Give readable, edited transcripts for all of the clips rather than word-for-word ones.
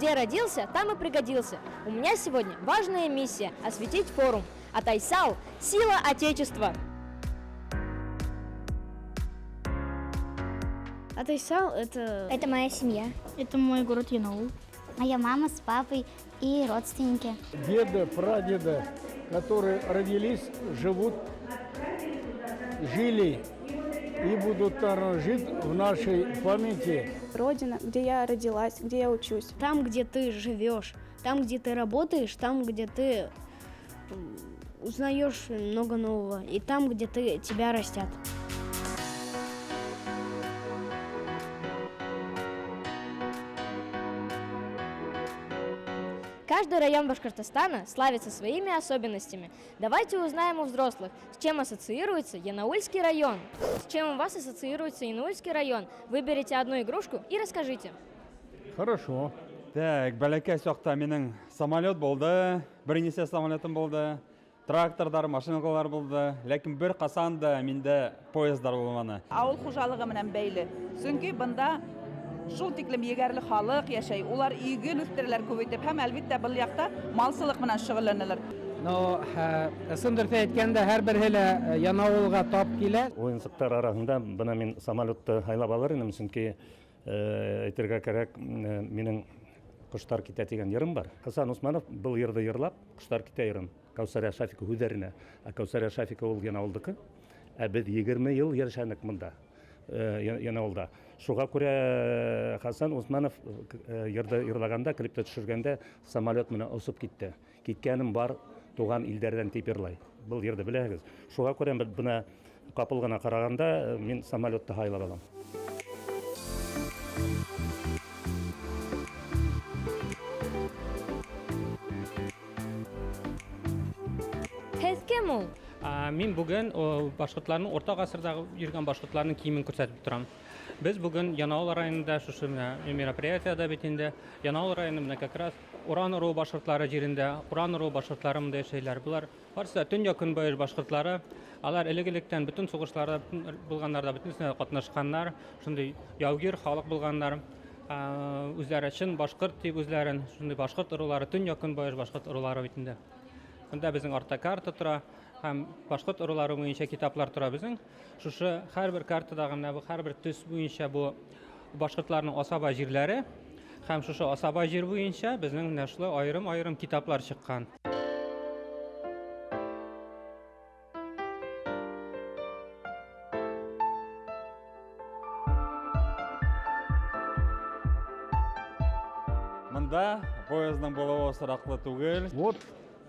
Где родился, там и пригодился. У меня сегодня важная миссия – осветить форум. Атайсал – сила Отечества! Атайсал – это... Это моя семья. Это мой город Янаул. Моя мама с папой и родственники. Деда, прадеда, которые родились, живут, жили и будут, наверное, жить в нашей памяти. Родина, где я родилась, где я учусь. Там, где ты живешь, там, где ты работаешь, там, где ты узнаешь много нового, и там, где ты, тебя растят. Каждый район Башкортостана славится своими особенностями. Давайте узнаем у взрослых, с чем ассоциируется Янаульский район. С чем у вас ассоциируется Янаульский район? Выберите одну игрушку и расскажите. Хорошо. Так, бәләкәй саҡта минең самолет булды, бер нисә самолетым булды, тракторҙар, машиналар булды, ләкин бер ҡасан да миндә поездар булманы. Ауыл хужалығы менән бәйле. Сөнки бында шул тиклем егәрле халыҡ йәшәй, улар иген үҫтерәләр күп итеп һәм әлбиттә был яҡта малсылыҡ менән шөғөлләнәләр. Но ысын дөрөҫ әйткәндә, һәр береһе лә Янаулға тап килә. Уйынсыҡтар араһында бына мин самолетты һайлап алыр инем, сөнки әйтергә кәрәк, минең Ҡоштар китә тигән йырым бар. Хасан Усманов был йырҙы йырлап, Ҡоштар китә йырын Кәүсәрия Шафикова һүҙҙәренә. Ә Кәүсәрия Шафикова ул Янаулдыҡы. Ә беҙ 20 йыл йәшәнек бында, Янаулда. Шуға күрә Хасан Усманов йырҙы йырлағанда, клипты төшөргәндә самолет менән осоп китте. Киткәнем бар туған илдәрҙән тип йырлай. Был йырҙы беләһегеҙ. Шуға күрә бына ҡапыл ғына ҡарағанда мин самолетты һайлап алам. Һеҙ кем ул? Мин бөгөн башҡорттарҙың урта ғасырҙағы йөрөгән башҡорттарҙың кейемен күрһәтеп торам. Беҙ бөгөн Янаул районында шушы менә мероприятиеда бит инде. Янаул районы менә как раз Уран ыруы башҡорттары ерендә, Уран ыруы башҡорттары монда йәшәйләр. Былар барысы да төньяҡ көнбайыш башҡорттары. Алар элек-электән бөтөн һуғышларҙа булғандар да, бөтөнөсөнә ҡатнашҡаннар, шундай яугир халыҡ булғаннар. Үҙҙәре чын башҡорт тип үҙләрен, шундай башҡорт ырыулары, төньяҡ көнбайыш башҡорт ырыулары бит инде. Бында беҙҙең артта карта тора һәм башҡорт ырыулары буйынса китаплар тора беҙҙең. Шушы һәр бер картадағы менә бу һәр бер төс буйынса бу башҡортларның асаба җирләре һәм шушы асаба җир буйынса беҙҙең менә шулай айырым-айырым китаплар сыҡҡан. Мында поездың булыуы осраҡлы түгел.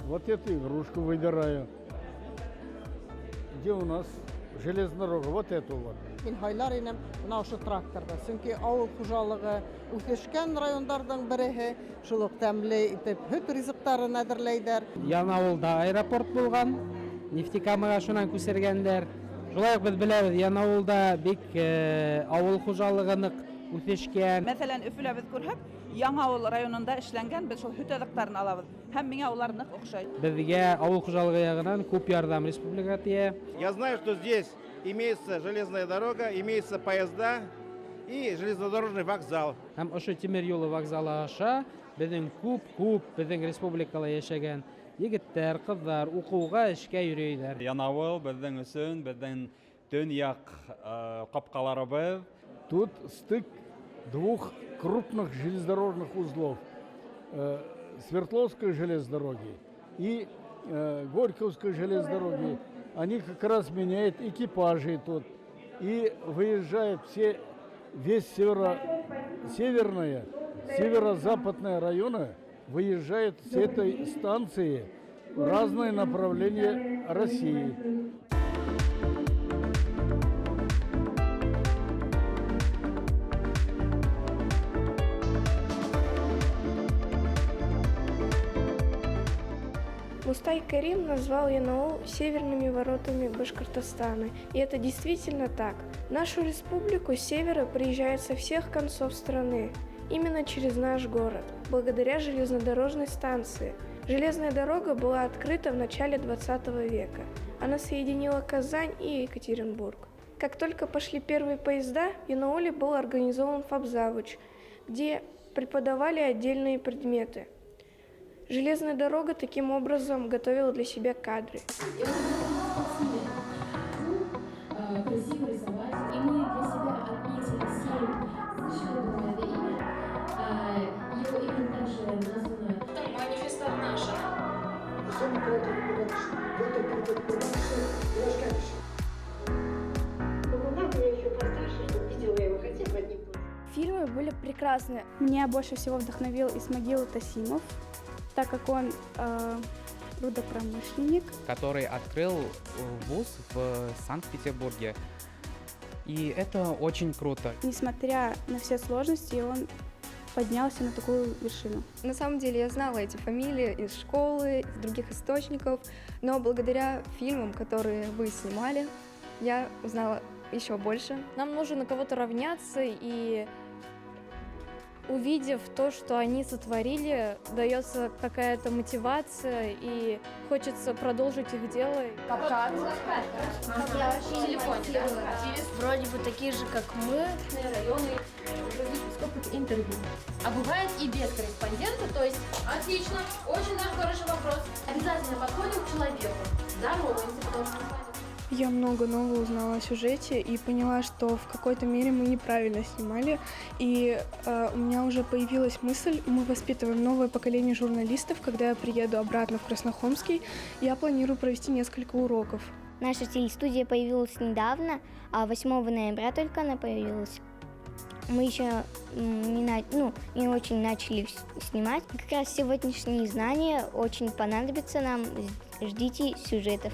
Вот эту игрушку выбираю. Где у нас железная дорога? Вот эту вот. Мин һайлар инем бына ошо тракторҙы. Сөнки ауыл хужалығы үҫешкән райондарҙың береһе, шул уҡ тәмле итеп һөт ризыҡтарын әҙерләйҙәр. Янаулда аэропорт булған, Нефтекамаға шунан күсергәндәр. Шулай уҡ беҙ беләбеҙ, Янаулда бик ауыл хужалығы ныҡ үҫешкән. Мәҫәлән, Өфөлә беҙ күрһәк, Яңауыл районында эшләнгән беҙ шул һөт аҙыҡтарын алабыҙ. Һәм миңә улар ныҡ оҡшай. Беҙгә ауыл хужалығы яғынан күп ярҙам республика тейә. Я знаю, что здесь имеется железная дорога, имеются поезда и железнодорожный вокзал. Һәм ошо тимер юлы вокзалы аша беҙҙең күп-күп беҙҙең республикала йәшәгән егеттәр, ҡыҙҙар уҡыуға, эшкә йөрөйҙәр. Янаул беҙҙең өсөн, беҙҙең төньяҡ ҡапҡаларыбыҙ. Тут стык двух крупных железнодорожных узлов. Свердловской железной дороги и Горьковской железной дороги. Они как раз меняют экипажи тут и выезжают все, весь северо, северные, северо-западные районы выезжают с этой станции в разные направления России. Мустай Карим назвал Янаул северными воротами Башкортостана. И это действительно так. В нашу республику с севера приезжают со всех концов страны. Именно через наш город, благодаря железнодорожной станции. Железная дорога была открыта в начале 20 века. Она соединила Казань и Екатеринбург. Как только пошли первые поезда, в Янауле был организован фабзавуч, где преподавали отдельные предметы. Железная дорога таким образом готовила для себя кадры. Красиво рисовать. И мы для себя отметили семь. Слышали, думаю, это имя. Его имя также названо. Манифест наша. Фильмы были прекрасны. Меня больше всего вдохновил Исмагил Тасимов, так как он рудопромышленник. Который открыл вуз в Санкт-Петербурге. И это очень круто. Несмотря на все сложности, он поднялся на такую вершину. На самом деле я знала эти фамилии из школы, из других источников, но благодаря фильмам, которые вы снимали, я узнала еще больше. Нам нужно на кого-то равняться, и увидев то, что они сотворили, дается какая-то мотивация, и хочется продолжить их дело. Капкан. Вроде бы такие же, как мы. Районы, сколько интервью. А бывает и без корреспондента, то есть отлично, очень даже хороший вопрос. Обязательно подходим к человеку, здороваемся, потому что Я много нового узнала о сюжете и поняла, что в какой-то мере мы неправильно снимали. И у меня уже появилась мысль, мы воспитываем новое поколение журналистов. Когда я приеду обратно в Краснохомский, я планирую провести несколько уроков. Наша телестудия появилась недавно, а 8 ноября только она появилась. Мы еще не очень начали снимать. Как раз сегодняшние знания очень понадобятся нам. Ждите сюжетов.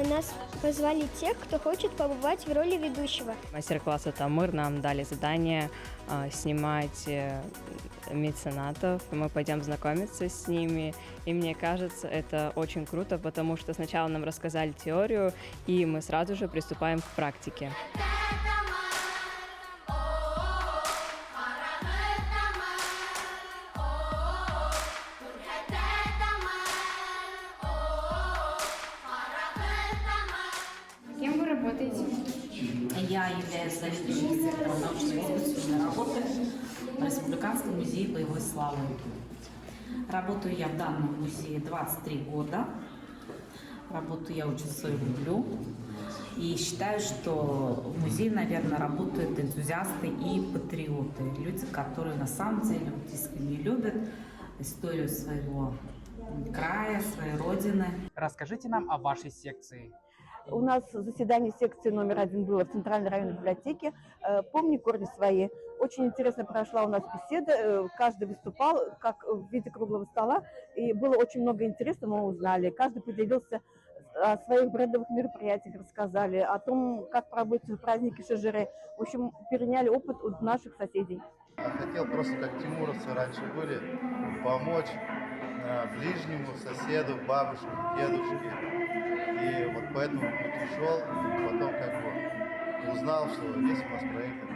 Нас позвали тех, кто хочет побывать в роли ведущего. Мастер-класс «Атамыр» нам дали задание снимать меценатов. Мы пойдем знакомиться с ними. И мне кажется, это очень круто, потому что сначала нам рассказали теорию, и мы сразу же приступаем к практике. Кем вы работаете? Я являюсь заведующим сектором научно-экспедиционной работы в Республиканском музее боевой славы. Работаю я в данном музее 23 года. Работу я очень свою люблю. И считаю, что в музее, наверное, работают энтузиасты и патриоты. Люди, которые на самом деле искренне любят историю своего края, своей родины. Расскажите нам о вашей секции. У нас заседание секции номер 1 было в Центральной районной библиотеке. «Помни корни свои». Очень интересно прошла у нас беседа. Каждый выступал как в виде круглого стола. И было очень много интересного, мы узнали. Каждый поделился о своих брендовых мероприятиях, рассказали о том, как проводятся праздники Шежире. В общем, переняли опыт у наших соседей. Хотел просто, как тимуровцы раньше были, помочь ближнему, соседу, бабушке, дедушке. И вот поэтому пришел, и потом как бы узнал, что есть у нас проект это.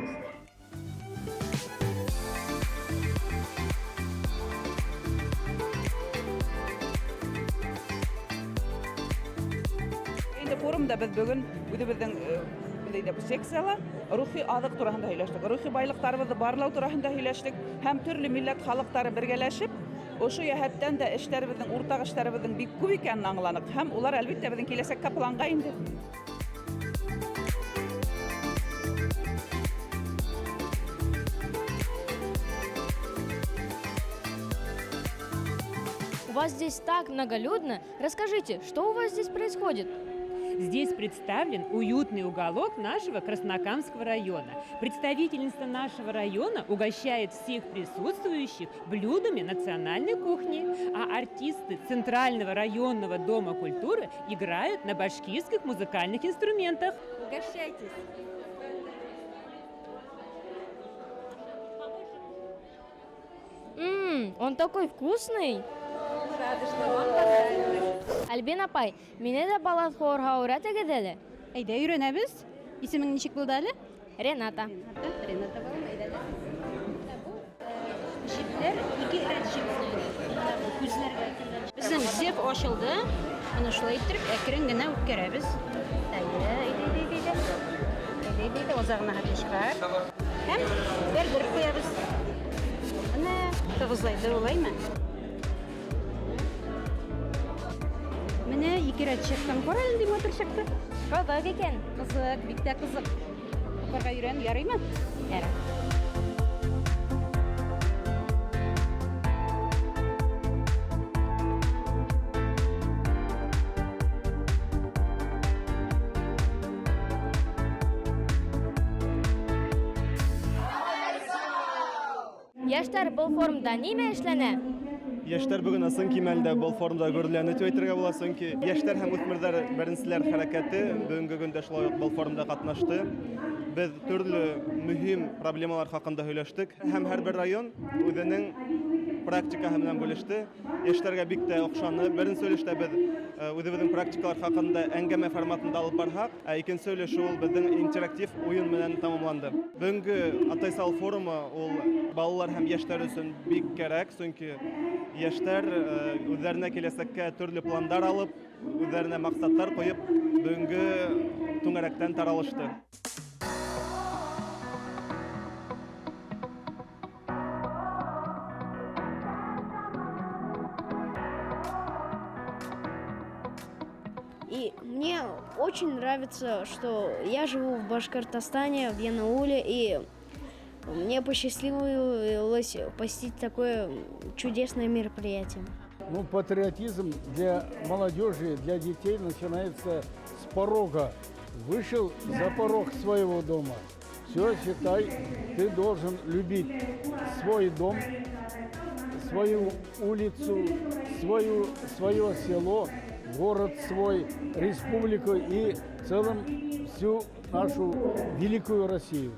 Инде форумда беҙ бөгөн үҙебеҙҙең секцияла рухи аҙыҡ тураһында һөйләштек, рухи байлыҡтарыбыҙҙы барлау тураһында һөйләштек һәм төрлө милләт халыҡтары бергәләшеп ошо йәһәттән дә эштәребеҙҙең, уртаҡ эштәребеҙҙең бик күп икәнен аңланыҡ һәм улар әлбиттә беҙҙең киләсәккә планға инде. У вас здесь так многолюдно. Расскажите, что у вас здесь происходит? Здесь представлен уютный уголок нашего Краснокамского района. Представительница нашего района угощает всех присутствующих блюдами национальной кухни, а артисты Центрального районного дома культуры играют на башкирских музыкальных инструментах. Угощайтесь! Он такой вкусный! Рада, что вам понравилось. Альбина апай, мине дә балат ҡыуырға өйрәтегеҙ әле. Әйҙә, өйрәнәбеҙ. Исемең нисек булды әле? Рената. Рената балам, әйҙә әле. Җепләр, ике рәт җеп. Күзләргә. Безнең цех ачылды. Менә шулай иттереп, әкрен генә үткәрәбез. Әйдә, әйдә, әйдә, әйдә. Бәйләй-бәйләй аҙағына хәтле сығар. Һәм бәрҙереп ҡуябыҙ. Бына тығыҙлайҙы улаймы? Менә ике рәт чыҡҡан. Ҡара нинди матур сыҡты. Ҡыҙыҡ икән. Ҡыҙыҡ, бик тә ҡыҙыҡ. Уҡырға өйрән, яраймы? Ярай. Йәштәр, был форумда нимә эшләнә? Йәштәр бөгөн ысын кимәлдә был форумда гөрләне тип әйтергә була, сөнки йәштәр һәм үҫмерҙәр беренселәр хәрәкәте бөгөнгө көндә шулай уҡ был форумда ҡатнашты. Беҙ төрлө мөһим проблемалар хаҡында һөйләштек һәм һәр бер район үҙенең практикаһы менән бүлеште. Йәштәргә бик тә оҡшаны. Беренсе өлөштә беҙ үҙебеҙҙең практикалар хаҡында әңгәмә форматында алып барһаҡ, ә икенсе өлөш ул беҙҙең интерактив уйын менән тамамланды. Бөгөнгө Атайсал форумы ул балалар һәм йәштәр өсөн бик кәрәк, сөнки йәштәр үҙҙәренә киләсәккә төрлө пландар алып, үҙҙәренә маҡсаттар ҡуйып, бөгөнгө түңәрәктән таралышты. И мне очень нравится, что я живу в Башкортостане, в Янауле, и мне посчастливилось посетить такое чудесное мероприятие. Патриотизм для молодежи, для детей начинается с порога. Вышел за порог своего дома. Все, считай, ты должен любить свой дом, свою улицу, свое село, город свой, республику и в целом всю нашу великую Россию.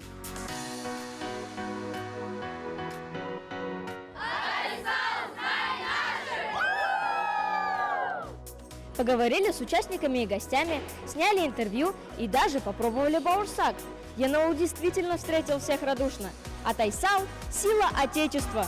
Поговорили с участниками и гостями, сняли интервью и даже попробовали баурсак. Янаул действительно встретил всех радушно. Атайсал – сила Отечества!